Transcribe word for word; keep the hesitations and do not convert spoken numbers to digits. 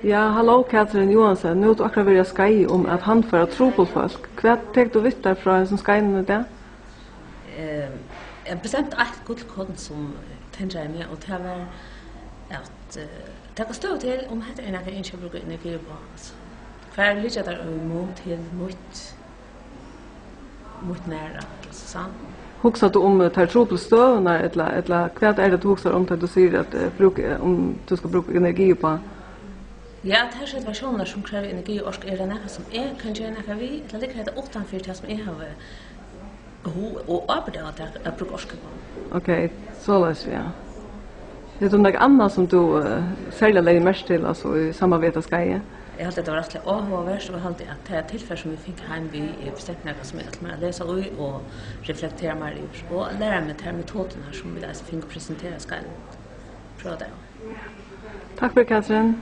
Ja, halló, Katrin Johansen. Nú ert tú akkurát verið á skeiði um at handfara trupul fólk. Hvat tekur tú við tær frá hesum skeiðinum í dag? Eh, eg havi bestemt eitt gullkorn sum tendraði meg, og tað var at, eh, taka støðu til, um hetta er nakað, eg ynski at brúka energi upp á. Altso, hvar liggja tær í mun til mítt, mítt næra, altso, sant? Hugsar tú um, eh, tær truplu støðurnar, ella, ella hvat er tað, tú hugsar um, tá tú sigur at, eh, brúk, eh, um tú skal brúka energi upp á? Ja, tær situatiónirnar, sum krevja energi og orku, er tað nakað, sum eg kann gera nakað við, ella liggur hetta uttanfyri tað, sum eg havi hug og ábyrgd av at taka, at brúka orku upp á? Ok, soleiðis, ja. Hevur tú nakað annað, sum tú, eh, serliga legði merki til, altso, í samband við hetta skeiðið? Eg haldi, at tað var rættiliga áhugavert, og eg haldi, at tað tilfar, sum vit fingu heim við, er bestemt nakað, sum eg ætli mær at lesa í og reflektera meir yvir, og at læra meg tær metodurnar, sum vit eisini fingu presenterað á skeiðinum. Prøva tær. Takk fyri, Katrin.